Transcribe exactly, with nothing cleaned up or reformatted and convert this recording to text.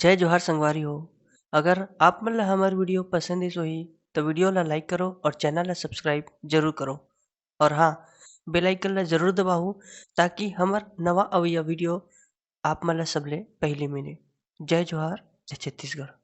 जय जोहार संगवारी हो। अगर आप मन ला हमर वीडियो पसंद आइस होही, तो वीडियो ला लाइक करो और चैनल ला सब्सक्राइब जरूर करो। और हाँ, बेल आइकन ला जरूर दबाहू, ताकि हमर नवा अवइया वीडियो आप मन ला सबले पहली मिले। जय जोहार, जय छत्तीसगढ़।